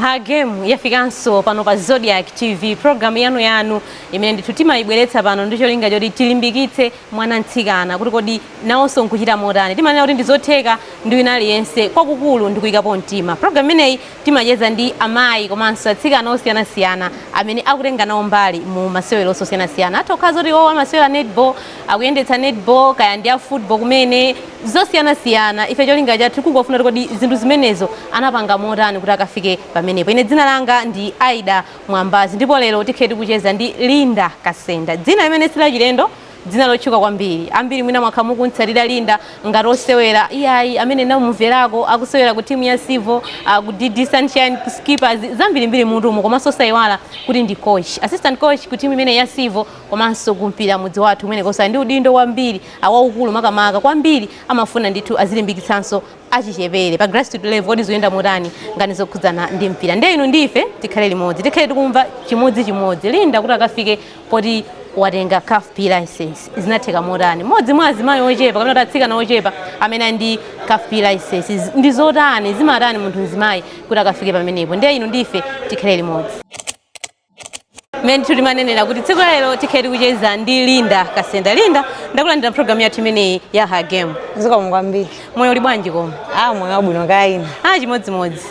Her Game yafikanso pano pa Zodiak TV, program yanu yanu imene ndithu timayibweretsa pano ndi cholinga choti tilimbikitse mwana mtsikana kuti kodi nawonso nkuchita motani. Timanena kuti ndizotheka ndi wina aliyense, kwakukulu ndi kuyikapo mtima. Program imeneyi timacheza ndi amayi komanso atsikana osiyanasiyana amene akutenga nawo mbali mu masewero osiyanasiyana. Atha kukhala zoti iwowo amasewera netball, akuyendetsa netball, kaya ndi a football kumene, zosiyanasiyana. Ife cholinga chathu kungofuna kuti kodi zinthu zimenezo anapanga motani kuti akafike pamenepo. Ine dzina langa ndi Aida Mwambazi, ndipo lero tikhe tikucheza ndi Linda Kasenda, dzina limene silachilendo, dzina lotchuka kwambiri. Ambiri mwina mwakhala mukuntsatira Linda ngati osewera, iyayi, amene namumverako akusewera ku timu ya Civo, ku DD Sunshine, ku Skippers, zambirimbiri mutumu, komanso osayiwala kuti ndi coach, assistant coach ku timu imene ya Civo, komanso kumpira mudzi wathu kumene kosa ndi udindo kwambiri awaukulu, makamaka kwambiri amafuna ndithu azilimbikitsanso achichepere pa grassroots level. Kodi zikuyenda motani ngani zokhudzana ndi mpira? Ndiye inu ndife tikhale limodzi, tikhale tikumva chimodzimodzi Linda kuti akafike poti watenga CAF B license zinatheka motani, mmodzi mwa azimayi ochepa kapena kuti atsikana ochepa amene ali ndi CAF B license. Ndi zotani, zimatani munthu mzimayi kuti akafike pamenepo? Ndiye inu ndife tikhale limodzi. Mmene ndithu timanenera kuti tsiku lero tikhale tikucheza ndi Linda Kasenda. Linda, ndakulandira program yathu imeneyi ya Her Game. Zikomo kwambiri. Moyo uli bwanji koma? Ah, moyo wabwino kaina. Ah, chimodzimodzi.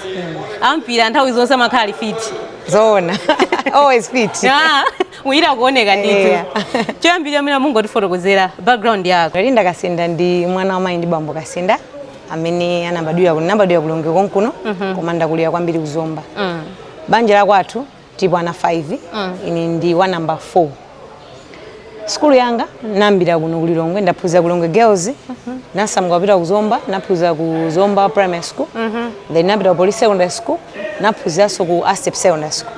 Ampira nthawi zonse amakhala ali fit. Zoona, always fit. Ah, muyira kuoneka ndithu. Yeah. Choyambirira mwina mungotifotokozera background yako. Linda Kasenda ndi mwana wa mayi ndi bambo Kasenda amene anabadwira kuno, nabadwira ku Lilongwe konkuno, koma ndakulira kwambiri kuzomba. Banja la kwathu tipo ana 5, ine ndi wa number 4. Sukulu yanga nambira kuno ku Lilongwe, ndaphunzira ku Lilongwe Girls, nasamuka kupita ku Zomba, naphunzira ku Zomba Primary School, then napita ku Police Secondary School, naphunziranso ku Astep Secondary School.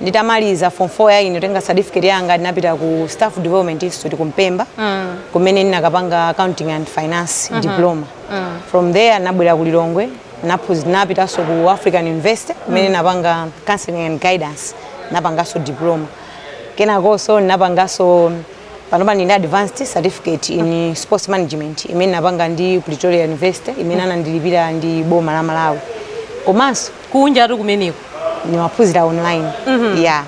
Nditamaliza form 4 ya ine, tenga certificate yanga, ndinapita ku Staff Development Institute ku Mpemba, kumene ndinakapanga accounting and finance diploma. From there nabwera ku Lilongwe, napitanso ku African University, kumene napanga counseling and guidance, napanganso diploma. Kenakonso napanganso, panopa ndine advanced certificate in sports management imene napanga ndi Pretoria University, imene anandilipira ndi boma la Malawi, komanso Kunja tu kumeneko? Ndimaphunzira online, yeah.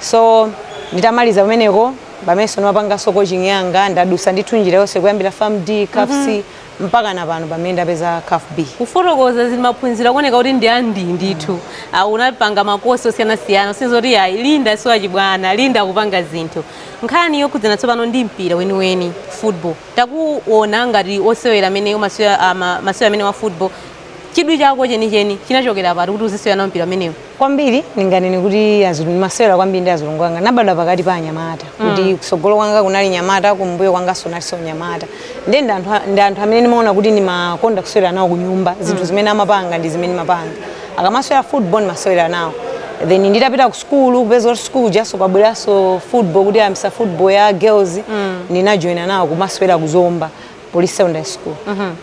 So nditamaliza pameneko, pamenso ndimapanganso coaching yanga. Ndadusa ndithu njira yonse kuyambira FAM D, CAF C, mpaka na pano pamene ndapeza CAF B. Kufotokoza zimaphunzira kuoneka kuti ndi andi ndithu. Unapanga makosi osiyanasiyana, sinzoti ayi, Linda siwachibwana, Linda akupanga zinthu. Nkhani yokhudzana tsopano ndi mpira weniweni, football, takuona ngati osewera amene umasewera masewera amene wa football. Chidwi chako chenicheni chinachokera pati kuti uzisewera nawo mpira amenewo? Kwambiri ndinganene kuti masewera kwambiri ndi azilongo anga. Nabadwa pakati pa anyamata, kuti kusogolo kwanga kunali nyamata, kumbuyo kwanganso nalinso nyamata. Ndiye ndi anthu amene ndimaona kuti ndimakonda kusewera nawo kunyumba. Zinthu zimene amapanga ndi zimene ndimapanga. Akamasewera football, ndimasewera nawo. Then nditapita ku skulu, kupeza kuti skulu jaso kwabweranso football, kuti ayambisa football ya girls, ndinajoina nawo kumasewera kuzomba Police Secondary School.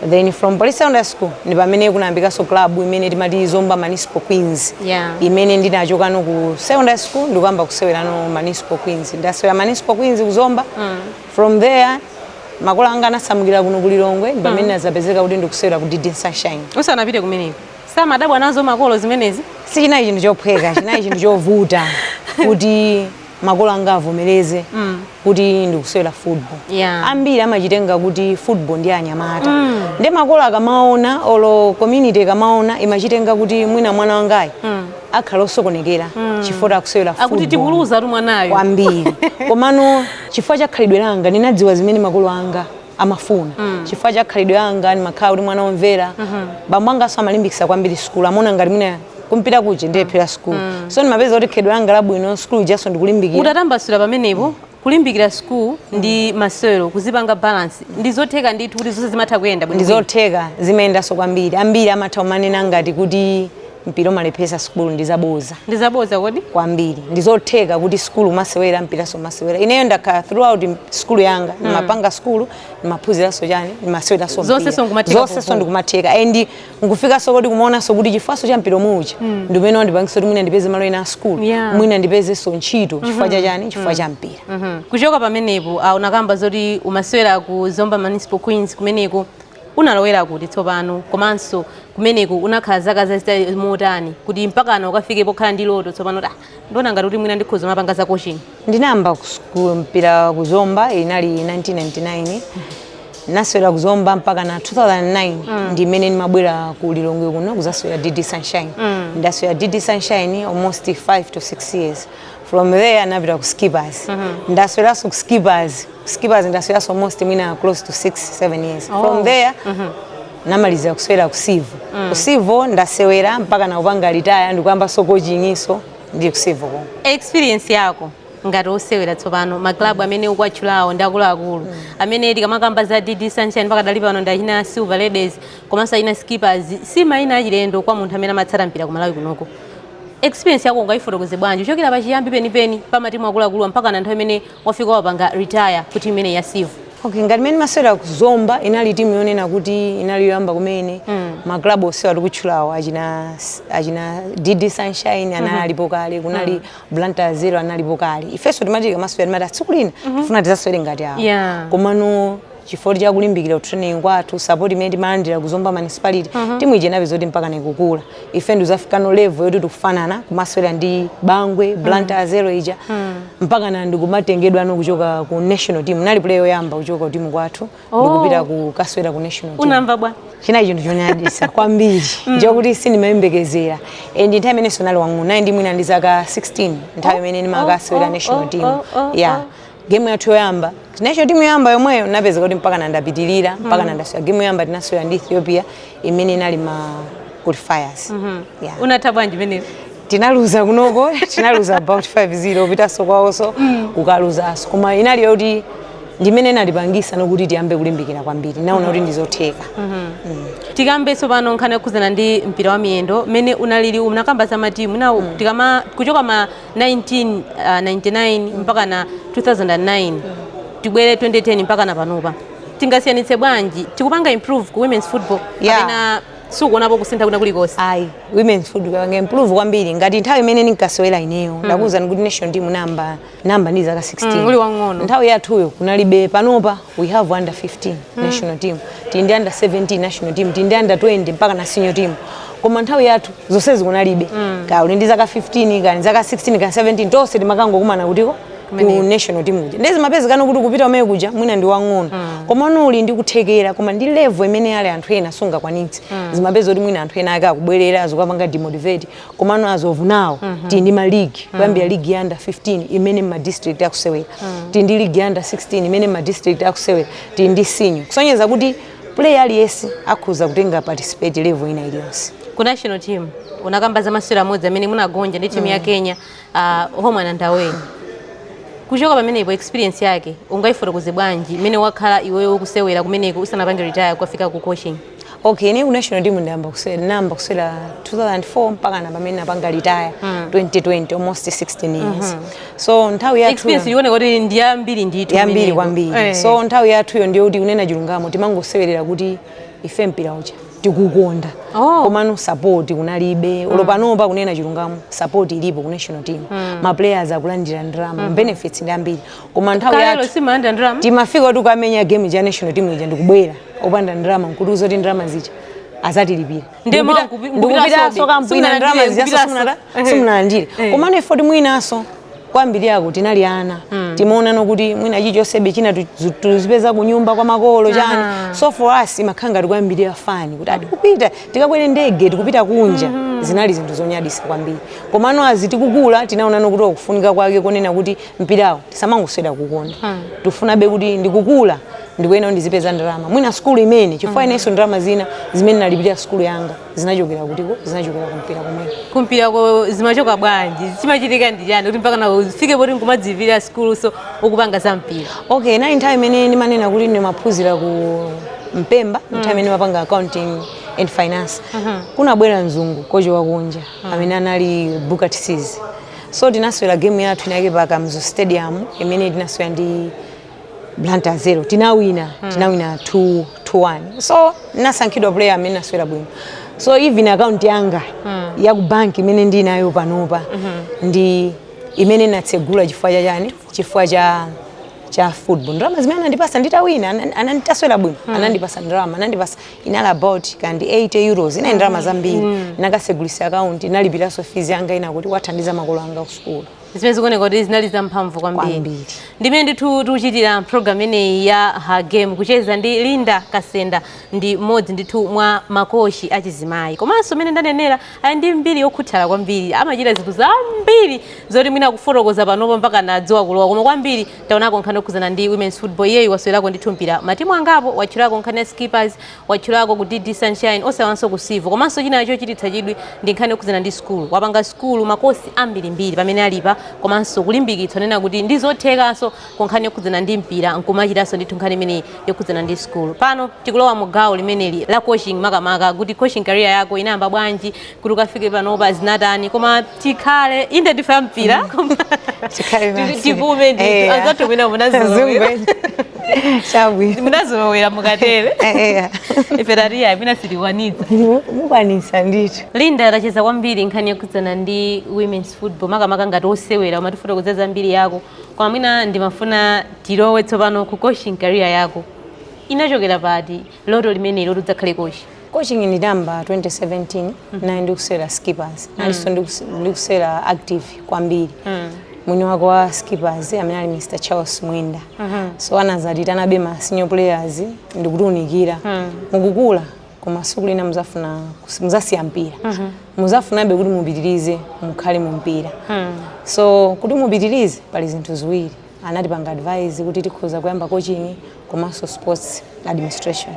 Then from Police Secondary School ndi pamene kunayambikanso club imene timati Zomba Municipal Queens, imene ndinachokano ku secondary school ndikuyamba kusewerano Municipal Queens. Ndasewera Municipal Queens kuzomba. From there makolo anga anasamukira kuno ku Lilongwe, ndi pamene nazapezeka kuti ndikusewera ku DD Sunshine. Usanapite kumeneko, samadabwa nazo makolo zimenezi? Sichinali chinthu chophweka, chinali chinthu chovuta kuti makolo anga avomereze kuti ndikusewera football. Ambiri amachitenga kuti football ndi anyamata. Ndi makolo akamaona, olo community ikamaona, imachitenga kuti mwina mwana wangayi akhala osokonekera chifukwa akusewera Akuti football. Tikuluza tu mwanayo. Kwambiri. Komano chifukwa cha khalidwe langa, ndinadziwa zimene makolo anga amafuna. Chifukwa cha khalidwe langa, ndimakhala kuti mwana womvera. Bambo anganso amalimbikitsa kwambiri sukulu, amaona ngati mwina kumpita kuche ndiyephera sukulu. So ndimapeza kuti khalidwe langa labwino, sukulu jaso ndikulimbikira. Utatambasula pamenepo, kulimbikira school ndi masewero, kuzipanga balance, ndi zotheka ndithu kuti zonse zimatha kuyenda Ndi bwinobwino? zotheka, zimayendanso kwambiri. Ambiri amatha kumanena ngati kuti mpira umalepheresa sukulu, ndi zaboza. Ndi zaboza kodi? Kwambiri. Ndi zotheka kuti sukulu umasewera, mpiraso umasewera. Ineyo ndakhala throughout sukulu yanga ndimapanga sukulu, ndimaphunziranso chani, ndimaseweranso Zonse mpira. so nkumatheka Zonse so popo. ndikumatheka. And nkufikanso kuti kumaonanso kuti chifukwaso cha mpira omwe ndi umene wandipangisa kuti mwina ndipeze malo ena a sukulu, mwina ndipezenso ntchito. Chifukwa cha chani? Chifukwa cha mpira. Kuchoka pamenepo, unakamba zoti umasewera ku Zomba Municipal Queens kumeneko. Unalowera kuti tsopano, komanso kumeneku unakhala zaka zazitali motani kuti mpakana ukafike pokhala ndi loto tsopano, ta ndiona ngati kuti mwina ndikhoza mapanga za coaching? Ndinayamba mpira kuzomba inali 1999. Naswera kuzomba mpaka na 2009, ndi imene ndimabwera ku Lilongwe kuno kuzaswera DD Sunshine. Ndaswera DD Sunshine almost 5 to 6 years. From there napita ku Skippers. Ndasweranso ku Skippers. Ku Skippers ndasweranso almost mwina close to 6 7 years. From there namaliza kuswera ku Civo. Ku Civo ndasewera mpaka nakupanga retire, ndikuyambanso coaching iso ndi ku Civo konko. Experience yako ngati osewera tsopano, maklabu amene ukuatchulawo ndi akuluakulu amene tikamakamba za DD Sunshine pakadali pano ndi achina Silver Ladies komanso achina Skippers, si mayina achilendo kwa munthu amene amatsata mpira ku Malawi kunoko. Experience yako ungayifotokoze bwanji kuchokera pachiyambi penipeni pa matimu akuluakulu mpaka na nthawi imene wafika wapanga retire ku timu imene ya Civo? Okay, ngati mmene masewera kuzomba, inali timu yonena kuti inali yoyamba kumene. Maklabu osewa tikutchulawo, achina DD Sunshine anali alipo kale, kunali Blantyre Zero analipo kale. Ifenso timati tikamasewera timati tsiku lina tifuna tizasewere ngati awo. Komano chifukwa chakulimbikira training kwathu, support imene timalandira kuzomba municipality, timu ija inapeza kuti mpaka nikukula. Ife ndizafikano level yoti tikufanana kumasewera ndi Bangwe, Blantyre Zero ija, mpaka na ndikumatengedwa ano kuchoka ku national team. Nali player yoyamba kuchoka ku timu kwathu ndikupita kukasewera ku national team. Unamva bwa? Chinali chinthu chonyadisa kwambiri, njokuti sindimayembekezera. And nthawi imenenso nali wang'ono, nayi ndi mwina ndi zaka 16 nthawi imene ndimakasewera national team. Yeah, game yathu yoyamba, national team yoyamba yomweyo, napeza kuti mpaka nandapitilira, mpaka nandasewera game yoyamba. Tinasewera ndi Ethiopia imene inali ma qualifiers, yeah. Unatha bwanji imeneyo? Tinaluza kunoko, tinaluza about 5-0, pitanso kwawonso kukaluzaso. Koma inali yoti ndimene inatipangisa nokuti tiyambe kulimbikira kwambiri, naona kuti ndizotheka. Tikambe tsopano nkhani yokhuzana ndi mpira wa miyendo mmene unalili. Unakamba za matimu na tikama kuchoka ma 1999 mpaka na 2009, tibwere 2010 mpaka na panopa, tingasiyanitse bwanji? Tikupanga improve ku women's football kapena sukuonapo kusintha kuna kulikonse? Ayi, women's football yapanga improve kwambiri. Ngati nthawi imene ndinkasewera ineyo, ndakuwuzani kuti national team namba ndi zaka 16. Uli wang'ono. Nthawi yathuyo kunalibe. Panopa we have under 15 national team, tili ndi under 17 national team, tili ndi under 20 mpaka na senior team. Koma nthawi yathu zonsezi kunalibe. Ka uli ndi zaka 15, kani zaka 16, kani 17, tonse timakangokumana kutiko? Ku national team kuja. Ndezi mapezekano kuti kupita umene kuja mwina ndi wang'ono, koma uli ndi kuthekera, koma ndi level imene ali anthu ena sungakwanitse. Zimapeza kuti mwina anthu ena ake akubwerera, azikapanga demotivate. Komano as of now tili ndi ma league, kuyambira league ya under 15 imene ma district akusewera, tili ndi league ya under 16 imene ma district akusewera, tili ndi senior, kusonyeza kuti player aliyense akhuza kutenga participate level ina iliyonse. Ku national team unakamba za masewero amodzi amene munagonja ndi timu ya Kenya, home and away. Kuchoka pamenepo, experience yake ungayifotokoze bwanji imene wakhala iweyo kusewera kumeneko usanapange retire kukafika ku coaching? Okay, ine ku national team ndayamba kusewera, namba kusewera 2004 mpaka na pamene napanga retire 2020, almost 16 years. So nthawi yathu Experience ioneka kuti ndi yambiri ndithu yambiri kumeneko. Kwambiri. So nthawi yathuyo ndiyo kuti kunena chilungamo timangosewerera kuti ife mpira uja tikukonda. Komano support kunalibe. Olo panopa, kunena chilungamo, support ilipo ku national team, ma players akulandira ndalama, benefits ndi ambiri, koma nthawi Kalelo yathu simalanda ndalama? Timafika kuti ukamenya game ja national team ija ndikubwera opanda ndalama, nkutiuza kuti ndalama zija azatilipira. Ndiye Ndikupitaso kampwina ndalama zija nkupitaso. Simunalandire. Komano ife mwinaso kwambiri yako tinali ana, timaonano kuti mwina chilichonsebe china tuzipeza kunyumba kwa makolo chani. So for us imakhala ngati kwambiri fun kuti atikupita tikakwere ndege, tikupita kunja. Zinali zinthu zonyadisa kwambiri. Komano azi tikukula tinaonano kuti kufunika kwake konena kuti mpirawo tisamangoswera kukonda, tifunabe kuti ndikukula ndikuyena ndizipeza ndalama mwina skulu imene, chifukwa inenso ndalama zina zimene nalipirira skulu yanga zinachokera kutiko? Zinachokera kumpira kumene. Kumpirako zimachoka bwanji? Chimachitika ndi chani kuti mpaka na ufike poti nkumadzipirira skulu so ukupanga za mpira? Okay, nayi nthawi imene ndimanena kuti ndimaphunzira ku Mpemba, nthawi imene ndimapanga accounting and finance, kunabwera mzungu, kochi wakunja amene anali Booker Tsizi. So tinasewera game yathu inake pa Kamuzu Stadium imene tinasewera ndi Blantyre Zero, tinawina 2 2-1. So nasankhidwa player amene nasewera bwino. So even account yanga ya ku bank imene ndinayo panopa ndi imene natsegula chifukwa cha chani? Chifukwa cha Cha football, ndalama zimene anandipasa nditawina, ananditaswera bwino, anandipasa ndalama, anandipasa inali about kandi €80, inali ndalama zambiri. Nakasegulisa account, inalipiranso fees yanga ina kuti wathandiza makolo anga ku sukulu. Zimene zikuoneka kuti zinali zamphamvu kwambiri. Kwambiri. Ndimene ndithu tikuchitira program ineyi ya Her Game, kucheza ndi Linda Kasenda, ndi mmodzi ndithu mwa makochi achizimayi, komanso mmene ndanenera ali ndi mbiri yokhuthala kwambiri, amachita zinthu zambiri zoti mwina kufotokoza panopo mpaka nadziwa kulowa. Koma kwambiri taonako nkhani yokhuzana ndi women's football. Iyeyu waswerako ndithu mpira matimu angapo, watchulako nkhani ya Skippers, watchulako ku DD Sunshine, osawanso ku Civo. Komanso china chochititsa chidwi ndi nkhani yokhuzana ndi school, wapanga school makosi ambirimbiri pamene alipa, komanso kulimbikitsa nena kuti ndi zothekanso ku nkhani yokhuzana ndi mpira nkumachitanso ndithu nkhani imeneyi yokhuzana ndi school. Pano tikulowa mu gawo limeneli la coaching, makamaka kuti coaching career yako inayamba bwanji, kuti ukafike panopa zinatani. Koma tikhale inde ndife ya mpira, koma Tikhale basi. Tipume ndithu. Anzathu mwina munazolowera. Chabwino. Munazolowera mukatere. Ife tatiya mwina sitikwanitsa. Mukwanitsa ndithu. Linda, tacheza kwambiri nkhani yokhudzana ndi women's football, makamaka ngati osewera, umatifotokoza zambiri yako, koma mwina ndimafuna tilowe tsopano ku coaching career yako. Inachokera pati loto limeneli loti udzakhale coach? Coaching ndinayamba 2017, naye ndikusewera Skippers, nalinso ndikusewera active kwambiri. Mwini wake wa Skippers amene ali Mr Charles Mwenda, so anazati tanabe ma senior players ndikutiunikira, mukukula koma siku lina muzafuna muzasiya mpira, muzafunabe kuti mupitirize mukhale mu mpira. So kuti mupitirize pali zinthu ziwiri. Anatipanga advice kuti tikhoza kuyamba coaching komanso sports administration.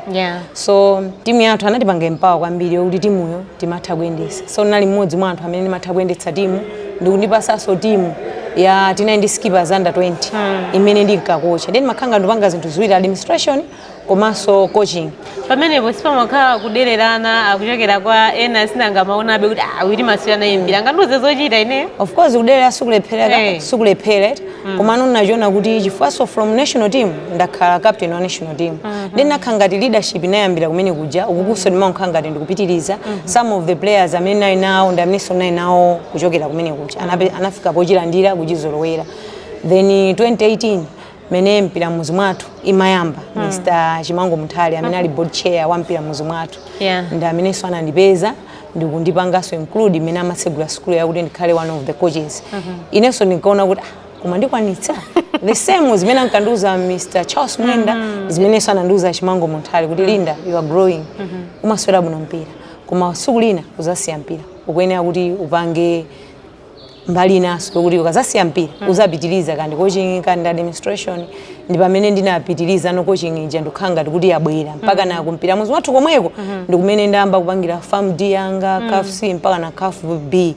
So timu yathu anatipanga empower kwambiri yokuti timuyo timatha kuyendetsa. So nali mmodzi mwa anthu amene ndimatha kuyendetsa timu, ndikundipasanso timu ya tinali ndi Skippers under 20 imene ndinkakocha. Then makhanga ndipanga zinthu ziwiri, administration komanso coaching. Pamenepo sipamakhala kudererana akuchokera kwa ena, sinangamaonabe kuti ah, witi masewera naye mpira angandiuze zochita ineyo? Of course, kuderera sikulephereka. Sikulephere, komano nachiona kuti chifukwaso from national team ndakhala captain wa national team, then nakhala ngati leadership inayambira kumene kuja. Ukukuso ndimakhala ngati ndikupitiriza some of the players amene nali nawo ndi amenenso nali nawo kuchokera kumene kuja. Anafika pochilandira kuchizolowera. Then 2018 mene Mpira Muzi Mwathu imayamba, Mr Chimango Munthali amene ali board chair wa Mpira Muzi Mwathu ndi amenenso anandipeza ndikundipanganso include imene amatsegula sukulu yakuti ndikhale one of the coaches. Inenso ndinkaona kuti ah, koma ndikwanitsa? The same zimene ankandiuza Mr Charles Mwenda, zimenenso anandiuza Chimango Munthali kuti, "Linda, you are growing, umaswera bwino mpira, koma siku lina uzasiya mpira, ukuyenera kuti upange mbali inaso yokuti ukazasiya mpira uzapitiriza kandi coaching kandi administration." Ndi pamene ndinapitiriza no coaching ija, ndikukhala ngati kuti yabwera mpaka na kumpira Muzi Mwathu komweko, ndikumene ndayamba kupangira FAM D yanga, CAF C mpaka na CAF B.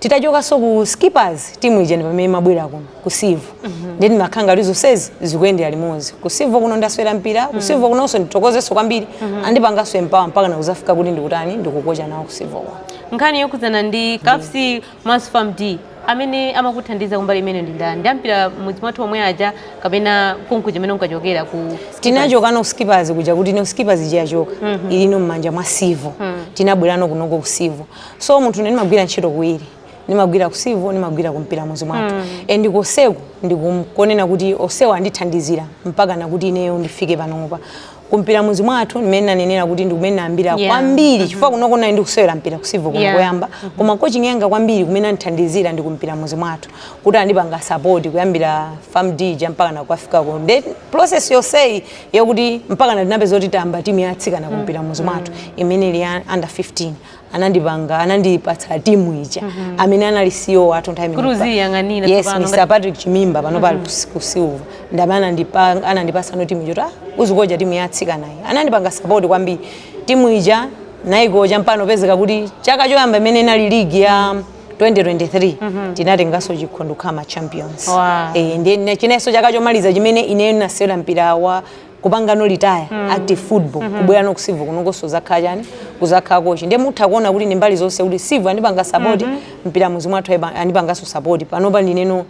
Titachokanso ku Skippers timu ija, ndi pamene mabwera kuno ku Civo. Ndi ndimakhala ngati zonsezi zikuyendera limodzi. Ku Civo kuno ndaswera mpira, ku Civo kunonso ndithokozenso kwambiri, andipanganso empower mpaka na kuzafika kuti ndikutani, ndikukocha nawo ku Civo kuno. Nkhani yokhudzana ndi CAF C komanso FAM D, amene amakuthandiza kumbali imene ndi ndani? Ndi ampira Mudzi Mwathu omwe aja kapena kunkuja imene unkachokera ku Skippers? Tinachoka no Skippers kuja kuti no Skippers ija yachoka, ilino m'manja mwa Civo. Tinabwerano kunoko ku Civo. So munthu ine ndimagwira ntchito kuwiri, ndimagwira ku Civo, ndimagwira kumpira Muzi Mwathu, and koseku ndikunena kuti osewa andithandizira mpaka nakuti ineyo ndifike panopa. Kumpira Muzi Mwathu ndimene nanenera kuti ndikumene nayambira kwambiri, chifukwa kunoko nali ndikusewera mpira ku Civo kuno koyamba, koma coaching yanga kwambiri kumene andithandizira ndi kumpira Muzi Mwathu, kuti andipanga support kuyambira FAM D ija mpaka nakukafikako. Nde process yonseyi yakuti mpaka na tinapeza kuti tayamba timu ya atsikana kumpira Muzi Mwathu imene ili ya under 15, anandipanga, anandipatsa timu ija amene anali CEO wathu nthawi Kuti imeneyo. uziyang'anira Yes. tsopano. Mr Patrick Chimimba, pano pali ku Silver, ndi amene anandipasa no timu ija kuti ah, uzikocha timu ya atsikanayi. Anandipanga support kwambiri, timu ija nayikocha mpano pezeka kuti chaka choyamba imene inali league ya 2023 tinatenganso chikho ndikukhala ma champions. Eh, ndiye chinenso chaka chomaliza chimene ineyo ndinasewera mpira wa kupanga retire active football, kubwera no ku Civo kunongonso zakhala chani, kuzakhala coach. Ndiye mutha kuona kuti ndi mbali zonse, kuti Civo andipanga support, Mpira Muzi Mwathu andipanganso support. Panopa ndineno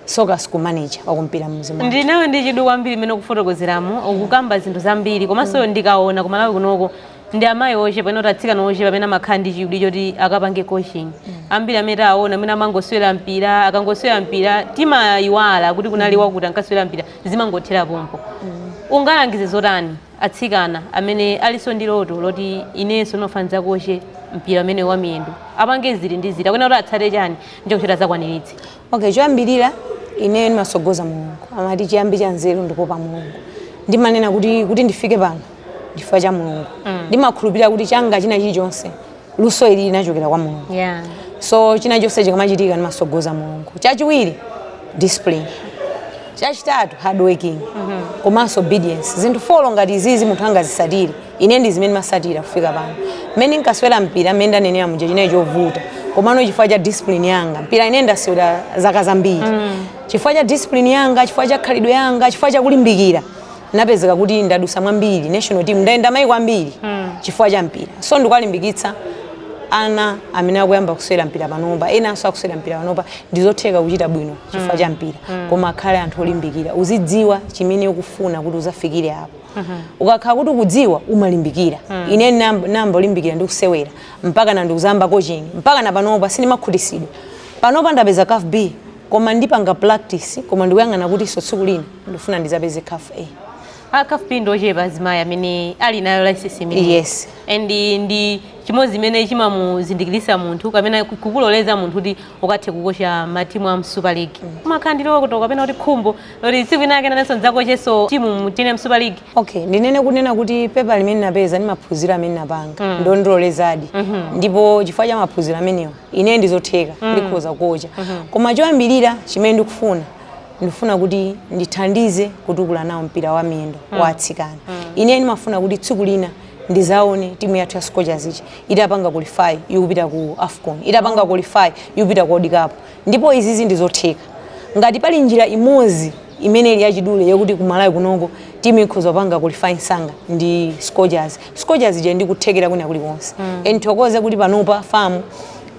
soccer school manager wakumpira Muzi Mwathu. Ndinawe ndi chidwi kwambiri imene ukufotokozeramo, ukukamba zinthu zambiri, komanso ndikaona kumalawi kunoko ndi amayi ochepa ino, atsikana ochepa amene amakhala ndi chidwi choti akapange coaching. Ambiri amene taona amene amangoswera mpira, akangoswera mpira timayiwala kuti kunali wakuti ankaswera mpira, zimangothera pompo. Ungalangize zotani atsikana amene alinso ndi loto loti inenso ndimafuna ndidzakoche mpira amene wa miyendo, apange zili ndi zili, akuna kuti atsate chani njokuti azakwaniritse? Okay, choyambirira ineyo ndimasogoza Mulungu. Amati chiyambi cha nzeru ndikuopa Mulungu. Ndimanena kuti ndifike pano chifukwa cha Mulungu. Ndimakhulupirira kuti changa china chilichonse, luso ili linachokera kwa Mulungu. So china chonse chikamachitika ndimasogoza Mulungu. Chachiwiri, discipline. Chachitatu, hard working, komanso obedience. Zinthu four ngati izizi munthu angazisatire, ine ndi zimene ndimasatira kufika pano. Mmene nkaswera mpira, mmene ndanenera muja, chinali chovuta, komano chifukwa cha discipline yanga, mpira ine ndaswera zaka zambiri, chifukwa cha discipline yanga, chifukwa cha khalidwe yanga, chifukwa cha kulimbikira, napezeka kuti ndadusa mwambiri national team, ndayenda maiko ambiri chifukwa cha mpira. So ndikuwalimbikitsa ana amene akuyamba kusewera mpira panopa, enanso akusewera mpira panopa, ndizotheka kuchita bwino chifukwa cha mpira, koma akhale anthu olimbikira. Uzidziwa chimene ukufuna kuti uzafikire apo. Ukakhala kuti ukudziwa, umalimbikira. Ine namba olimbikira ndi kusewera mpaka na ndikuzamba coaching, mpaka na panopa sindimakhutisidwa. Panopa ndapeza CAF B, koma ndipanga practice, koma ndikuyang'ana kuti so tsiku lina ndifuna ndizapeze CAF A. A CAF B ndochepa azimayi amene ali nayo license imene. Yes. And ndi chimodzi imene chimamuzindikirisa munthu kapena kukuloleza munthu kuti ukathe kukocha matimu a Super League. Umakhala ndi loto kapena kuti khumbo loti tsiku inake nanenso ndidzakocheso timu mu TNM Super League? Okay, ndinene kunena kuti pepa limene napeza ndi maphunziro amene napanga ndondilolezadi, ndipo chifukwa cha maphunziro amenewa ine ndizotheka, ndikhoza kukocha. Koma choyambirira chimene ndikufuna, ndifuna kuti ndithandize kutukula nawo mpira wa miyendo wa atsikana. Ine ndimafuna kuti tsiku lina ndizaone timu yathu ya Scorchers ichi itapanga qualify ikupita ku AFCON, itapanga qualify ikupita ku World Cup. Ndipo izizi ndizotheka ngati pali njira imodzi imene ili yachidule yokuti ku Malawi kunoko timu ikhoza kupanga qualify msanga, ndi Scorchers. Scorchers ija ndikuthekera kwina kulikonse. And thokoze kuti panopa FAM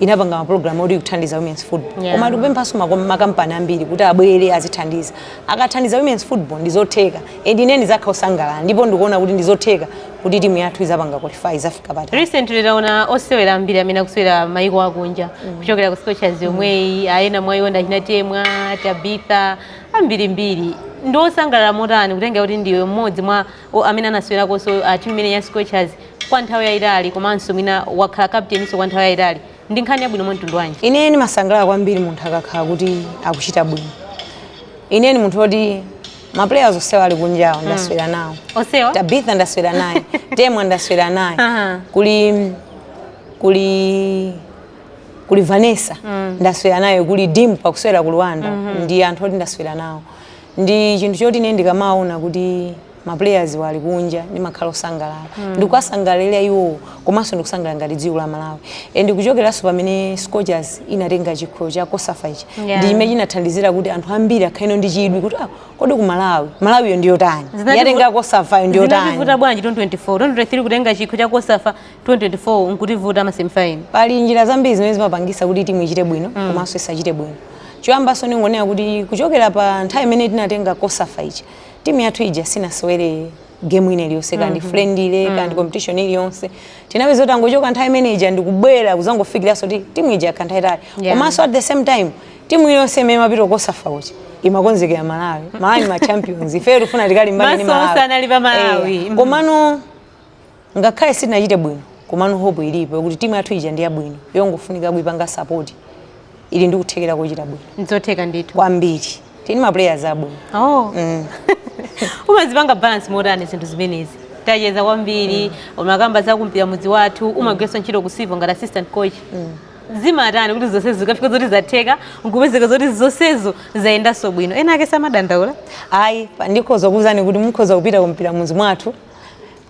inapanga mapulogalamu oti kuthandiza women's football. Koma tikupemphanso makampani ambiri kuti abwere azithandiza. Akathandiza women's football, ndizotheka, and ine ndizakhala osangalala, ndipo ndikuona kuti ndizotheka kuti timu yathu izapanga qualify, izafika patali. Recently taona osewera ambiri amene akusewera maiko akunja kuchokera ku Scorchers yomweyi, ayena mwayiwo achina Temwa, Tabitha, ambirimbiri. Ndi osangalala motani kutenga kuti ndiwe mmodzi mwa amene anasewerakonso timu imene ya Scorchers kwa nthawi yayitali, komanso mwina wakhala captain kwa nthawi yayitali? Ndi nkhani yabwino mwa mtundu wanji? Ine ndimasangalala kwambiri munthu akakhala kuti akuchita bwino. Ine ni munthu woti ma players osewa ali kunjawo ndaswera nawo. Osewa? Tabitha ndaswera naye, Temwa ndaswera naye, kuli Vanessa ndaswera naye, kuli Dimpo akuswera ku Rwanda. Ndi anthu oti ndaswera nawo. Ndi chinthu choti ine ndikamaona kuti ma players wali kunja ndimakhala osangalala. Ndikuwasangalalira iwowo, komanso ndikusangalala ngati dziko la Malawi. And kuchokeranso pamene Scorchers inatenga chikho cha COSAFA ichi, ndi chimene chinathandizira kuti anthu ambiri akhale ndi chidwi kuti, ah, kodi ku Malawi, Malawiyo ndiyotani, yatenga COSAFA ndiyotani? Zinativuta bwanji 2024, 2023 kutenga chikho cha COSAFA, 2024 nkutivuta ma semifinal? Pali njira zambiri zimene zimapangisa kuti timu ichite bwino komanso isachite bwino. Choyambanso ningonena kuti kuchokera pa nthawi imene tinatenga COSAFA ichi, timu yathu ija sinasewere game ina iliyonse, kandi friendly, kandi competition iliyonse. Tinapeza kuti angochoka nthawi imene ija ndikubwera kuzangofikiranso kuti timu ija yakhala nthawi itali. Komanso at the same time, timu iliyonse imene imapita COSAFA kuja imakonzekera Malawi. Malawi ma champions, ifeyo tifuna tikalimbane ndi Maso Malawi. onse anali pa Malawi. Komano ngakhale sitinachite bwino, komano hope ilipo kuti timu yathu ija ndi yabwino, yongofunika kuipanga support, ili ndi kuthekera kochita bwino. Nzotheka ndithu. Kwambiri, tini ma players abwino. Oh. Umazipanga balance motani zinthu zimenezi? Tacheza kwambiri, umakamba za kumpira mudzi wathu, umagwiranso ntchito ku Civo ngati assistant coach. Zimatani kuti zonsezo zikafika zoti zatheka, nkupezeka zoti zonsezo zayendanso bwino? Ena ake samadandaula? Ayi, ndikhoza kuwuzani kuti mukhoza kupita kumpira mudzi mwathu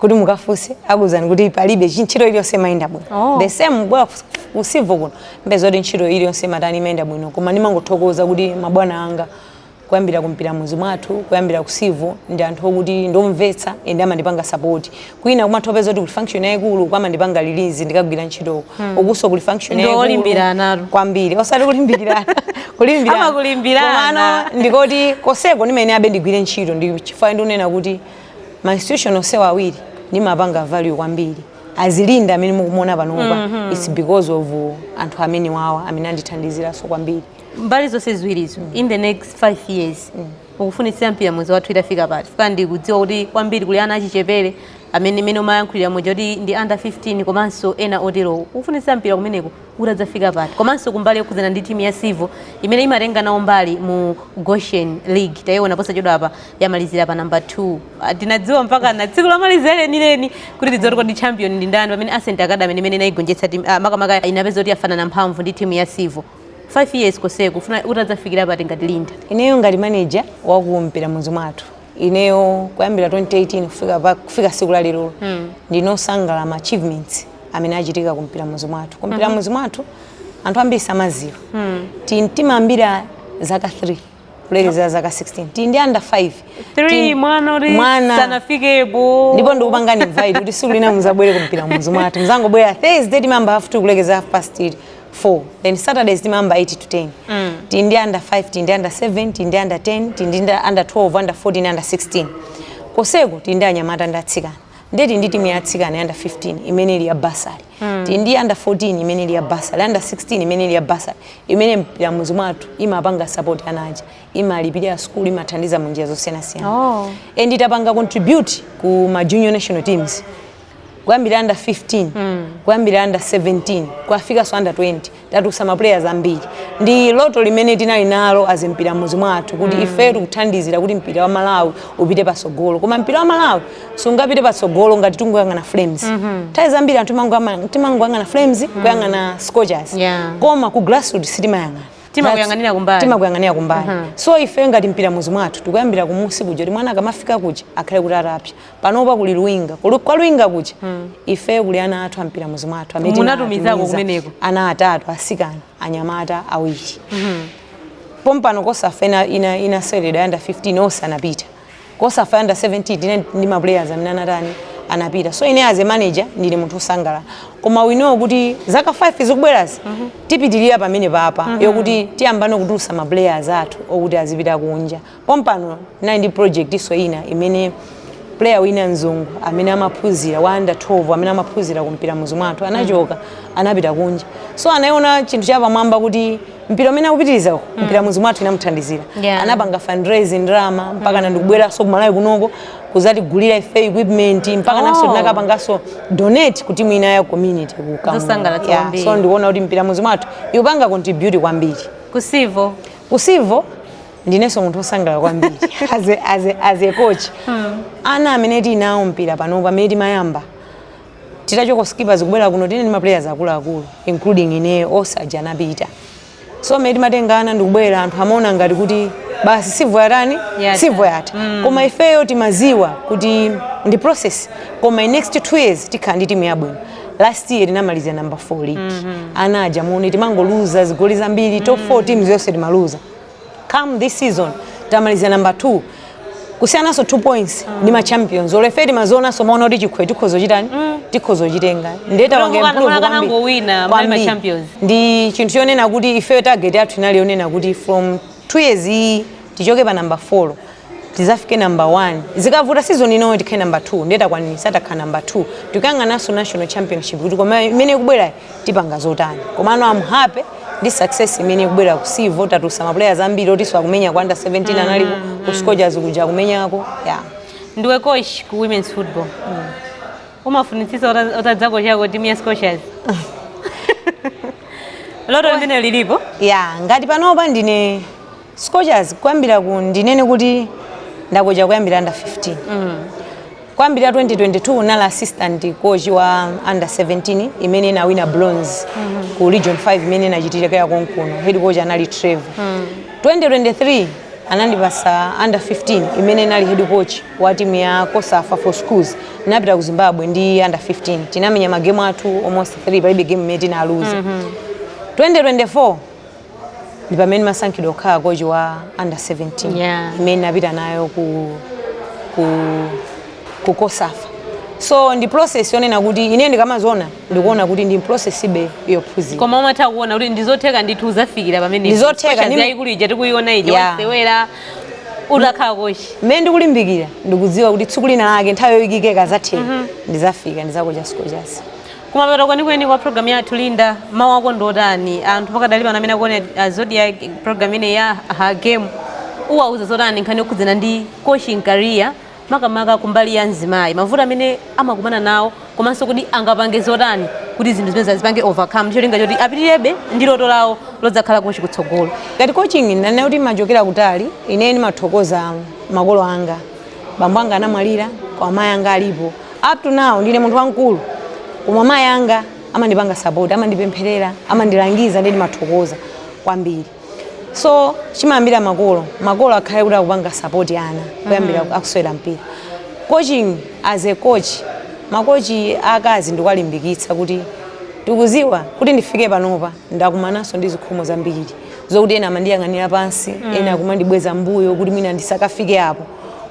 kuti mukafunse, akuwuzani kuti palibe ntchito iliyonse imayenda bwino. The same bwa ku Civo kuno, mbeza kuti ntchito iliyonse imatani, imayenda bwino. Koma ndimangothokoza kuti mabwana anga, kuyambira kumpira mudzi mwathu, kuyambira ku Civo, ndi anthu okuti ndomvetsa and amandipanga support. Kwina kumathopeza kuti kuli function yayikulu, kwamandipanga release ndikagwira ntchitoko. Ukuso kuli function Ndi yayikulu. olimbirana. Kwambiri, osati kulimbikirana, kulimbirana. Amakulimbirana. Komano ndikoti koseko ndimene abe ndigwire ntchito, ndi chifukwa ndikunena kuti ma institution onsewa awiri ndimapanga value kwambiri. Azilinda amene mukumuona panopa, it's because of anthu amene wawa amene andithandiziranso kwambiri. Mbali zonse ziwirizo, in the next 5 years ukufunitsira Mpira Mudzi Wathu itafika pati? Fika ndikudziwa kuti kwambiri kuli ana achichepere amene imene umayankhulira muja kuti ndi under 15 komanso ena oterowo. Ukufunitsira mpira kumeneko utadzafika pati? Komanso kumbali yokhudzana ndi timu ya Civo imene imatenga nawo mbali mu Goshen League, tayiona posachedwa apa yamalizira pa number 2. Ah, tinadziwa mpaka na tsiku lomalizira lenileni kuti tidziwe kuti kodi champion ndi ndani, pamene Ascent Academy imene inayigonjetsa timu, makamaka inapeza kuti yafanana mphamvu ndi timu ya Civo. 5 years koseko ufuna utadzafikira pati ngati Linda? Ineyo ngati manager waku Mpira Mudzi Mwathu, ineyo kuyambira 2018 kufika siku la lero, ndinosangalala ma achievements amene achitika ku Mpira Mudzi Mwathu. Ku Mpira Mudzi Mwathu anthu ambiri samaziwa, timayambira zaka 3 kulekeza zaka 16. Tili ndi under 5. 3 mwana uri Mwana. sanafikepo. Ndipo ndikupangani invite kuti siku lina muzabwere kumpira Mudzi Mwathu. Muzangobwera Thursday, timayamba half 2 kulekeza half past 4, then Saturdays timayamba 8 to 10. Tili ndi under 5, tili ndi under 7, tili ndi under 10, tili ndi under 12, under 14, under 16. Koseko tili ndi anyamata ndi atsikana. Ndiye tili ndi timu ya atsikana ya under 15 imene ili ya bursary, tili ndi under 14 imene ili ya bursary, under 16 imene ili ya bursary, imene Mpira Mudzi Mwathu imapanga support anaja, imalipirira school, imathandiza mu njira zosiyanasiyana. And itapanga contribute ku ma junior national teams kuyambira under 15, kuyambira under 17, kuafikanso under 20. Tatulutsa ma players ambiri. Ndi loto limene tinali nalo as Mpira Mudzi Mwathu kuti ife tikuthandizira kuti mpira wa Malawi upite patsogolo. Koma mpira wa Malawi sungapite patsogolo ngati tingoyang'ana Flames. Nthawi zambiri anthu timangoyang'ana Flames, kuyang'ana Scorchers, koma ku grassroots sitimayang'ana. Timakuyang'anira kumbali. Timakuyang'anira kumbali. So ife ngati Mpira Mudzi Mwathu tikuyambira kumusi kuja kuti mwana akamafika kuja akhale kuti atapsa. Panopa kuli Luwinga. Kwa Luwinga kuja ife kuli ana athu ampira Mudzi Mwathu amene Munatumizako tinawatumiza. Kumeneko? Ana atatu asikana, anyamata awiri. Pompano Kosafa inaseredwa under 15, onse anapita. Kosafa under 17 tine ndi ma players amene anatani, anapita. So ine as a manager ndine munthu osangalala, koma we know kuti zaka 5 zikubwerazi tipitirira pamene papa yokuti tiyambano kutulutsa ma players athu okuti azipita kunja. Pompano tinali ndi project iso ina imene player wina mzungu amene amaphunzira wa under 12 amene amaphunzira kumpira Mudzi Mwathu anachoka, anapita kunja. So anaona chinthu chapamwamba kuti mpira umene akupitiriza uku, Mpira Mudzi Mwathu inamuthandizira. Anapanga fundraising ndalama mpaka ndikubweranso kumalawi kunoko kuzatigulira ife equipment, mpaka naso tinakapanganso donate ku timu ina ya community ku Kamuzu. Zosangalatsa kwambiri. So ndikuona kuti Mpira Mudzi Mwathu ikupanga contribute kwambiri. Ku Civo? Ku Civo ndinenso munthu wosangalala kwambiri as a coach. Ana amene tinawo mpira panopa, amene timayamba titachoka Skippers kubwera kuno, tine ndi ma players akuluakulu including ineyo, osaja anapita. So amene timatenga ana ndikubwera, anthu amaona ngati kuti basi, Civo yatani? Yatha. Civo yatha. Koma ifeyo timaziwa kuti ndi process, koma in next 2 years tikhala ndi timu yabwino. Last year tinamaliza number 4 league. Ana aja muone, timangoluza zigoli zambiri, top 4 teams yonse timaluza. Come this season tamaliza number 2, kusiyananso 2 points ndi ma champions. Olo ife timazionanso, maona kuti chikho tikhoza chitani, tikhoza chitenga. Ndiye tapanga improve kwambiri. Kanangowina mali ma Kwambiri. champions. Ndi chinthu chonena kuti ife target yathu inali yonena kuti from 2 years iyi tichoke pa number 4 tizafike number 1. Zikavuta season inoyo tikhale number 2. Ndiye takwanisa, takhala number 2. Tikuyang'ananso national championship kuti koma imene ikubwera tipanga zotani. Komano I'm happy ndi success imene ikubwera ku Civo. Tatulutsa ma players ambiri otinso akumenya ku under 17, analipo ku Scorchers kuja akumenyako, yeah. Ndiwe coach ku women's football, umafunitsitsa utadzako chako timu ya Scorchers? Loto limene lilipo? Ya, ngati panopa ndine Scorchers kuyambira ku, ndinene kuti ndakocha kuyambira under 15. Kuyambira 2022 nali assistant coach wa under 17 imene inawina bronze ku Region 5 imene inachitikira konkuno. Head coach anali Trevor. 2023 anandipasa under 15 imene inali head coach wa timu ya Kosafa for Schools. Napita ku Zimbabwe ndi under 15, tinamenya magemu athu almost 3, palibe game imene tinaluza. 2024 ndi pamene masankhidwa kukhala coach wa under 17 imene napita nayo ku Kosafa. So ndi process yonena kuti ine ndikamaziona ndikuona kuti ndi process ibe yophunzira. Koma umatha kuona kuti ndizotheka ndithu, uzafikira pamene Ndizotheka, yayikulu ija tikuiona ija? Wasewera Utakhala coach. Mmene ndikulimbikira, ndikudziwa kuti tsiku lina lake, nthawi yoyikika ikazatheka, ndizafika, ndizakocha Scorchers. Kumapeto kwenikweni kwa program yathu, Linda, mawu ako ndotani anthu pakadali pano amene akuona Zodiak program ine ya Her Game? Uwauza zotani nkhani yokhudzana ndi coaching career, makamaka kumbali ya mzimayi, mavuto amene amakumana nawo, komanso kuti angapange zotani kuti zinthu zimene azipange overcome ndi cholinga choti apitirebe ndi loto lawo lodzakhala coach kutsogolo? Ngati coaching, ndanena kuti machokera kutali. Ine ndimathokoza makolo anga. Bambo anga anamwalira, koma amayi anga alipo up to now. Ndine munthu wamkulu, koma amayi anga amandipanga support, amandipempherera, amandilangiza, ndi ndimathokoza kwambiri. So chimayambira makolo. Makolo akhale kuti akupanga support ana kuyambira akusewera mpira. Coaching, as a coach, makochi akazi ndikuwalimbikitsa kuti tikuziwa kuti ndifike panopa ndakumananso ndi zikhomo zambiri, zokuti ena amandiyang'anira pansi, ena akumandibweza mbuyo kuti mwina ndisakafike apo.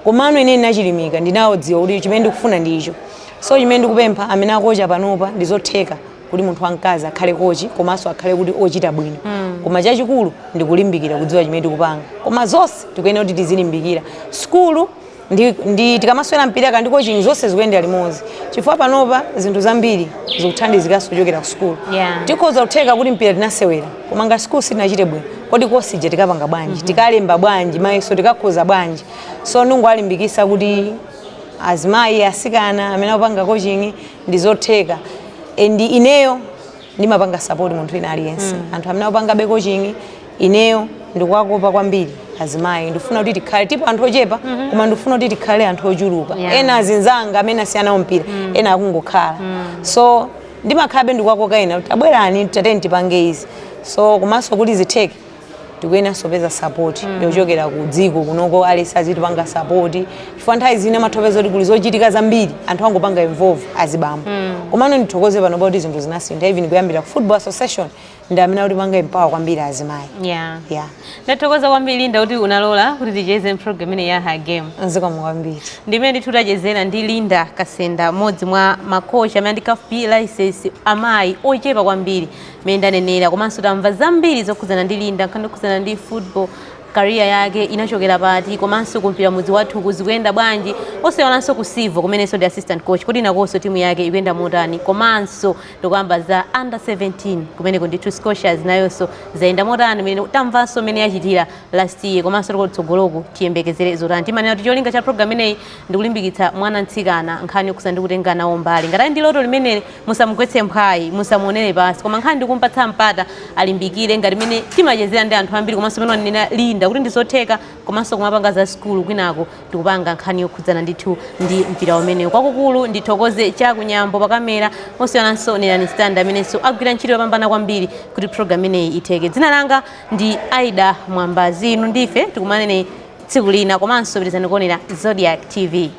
Komano ine ndinachilimika, ndinawodziwa kuti chimene ndikufuna ndicho. So chimene ndikupempha amene akocha panopa, ndizotheka kuti munthu wamkazi akhale kochi, komanso akhale kuti ochita bwino. Koma chachikulu ndikulimbikira, kudziwa chimene tikupanga. Koma zonse tikuyenera kuti tizilimbikira sukulu ndi tikamaswera mpira kandi coaching, zonse zikuyendera limodzi, chifukwa panopa zinthu zambiri zikuthandizikanso kuchokera ku sukulu. Tikhoza kutheka kuti mpira tinasewera, koma ngati sukulu sitinachite bwino, kodi course ija tikapanga bwanji? Tikalemba bwanji mayeso? Tikakhoza bwanji? So ndingowalimbikisa kuti azimayi, asikana amene akupanga coaching, ndizotheka. And ineyo ndimapanga support munthu wina aliyense. Anthu amene akupanga be coaching, ineyo ndikuwakopa kwambiri azimayi. Ndifuna kuti tikhale tipo anthu ochepa, koma ndifuna kuti tikhale anthu ochuluka. Ena azinzanga amene asiyanawo mpira, ena akungokhala. So ndimakhalabe ndikuwakoka ena kuti abwerani, tateni tipange izi. So komanso kuti zitheke, tikuyenanso peza support yochokera ku dziko kunoko. Alesi azitipanga support, chifukwa nthawi zina amathopeza kuti kuli zochitika zambiri, anthu angopanga involve azibambo. Komano ndithokoze pano kuti zinthu zinasintha, even kuyambira ku Football Association, ndi amene akutipanga empower kwambiri azimayi. Yeah. Ndathokoza kwambiri, Linda, kuti unalola kuti ticheze program ine ya Her Game. Nzikomo kwambiri. Ndimene ndithu tachezera ndi Linda Kasenda, mmodzi mwa makocha amene ndi CAF B license, amayi ochepa kwambiri mmene ndanenera. Komanso tamva zambiri zokhudzana ndi Linda, nkhani zokhudzana ndi football career yake, inachokera pati, komanso kumpira mudzi wathu kuzikuyenda bwanji, osewananso ku Civo kumenenso ndi assistant coach, kuti nakonso timu yake ikuyenda motani, komanso ndikuyamba za under 17 kumeneko ndithu Scorchers nayonso zayenda motani, mene tamvanso mmene yachitira last year, komanso tikutsogoloku tiyembekezere zotani. Timanena kuti cholinga cha program ineyi ndikulimbikitsa mwana mtsikana, nkhani yokusa ndi kutenga nawo mbali. Ngati ali ndi loto limeneli, musamugwetse mphwayi, musamuonere pansi, koma nkhani ndikumpatsa mpata alimbikire, ngati mene timachezera ndi anthu ambiri, komanso mene wanenera Linda kuti ndizotheka, komanso kumapanga za sukulu kwinako tikupanga nkhani yokhudzana ndithu ndi mpira umenewu. Kwakukulu ndithokoze Chakunyambo pakamera, osiyananso Nerani Stand amenenso agwira ntchito yopambana kwambiri kuti program ineyi itheke. Dzina langa ndi Aida Mwambazi. Inu ndife tikumanene tsiku lina, komanso pitizani kuonera Zodiak TV.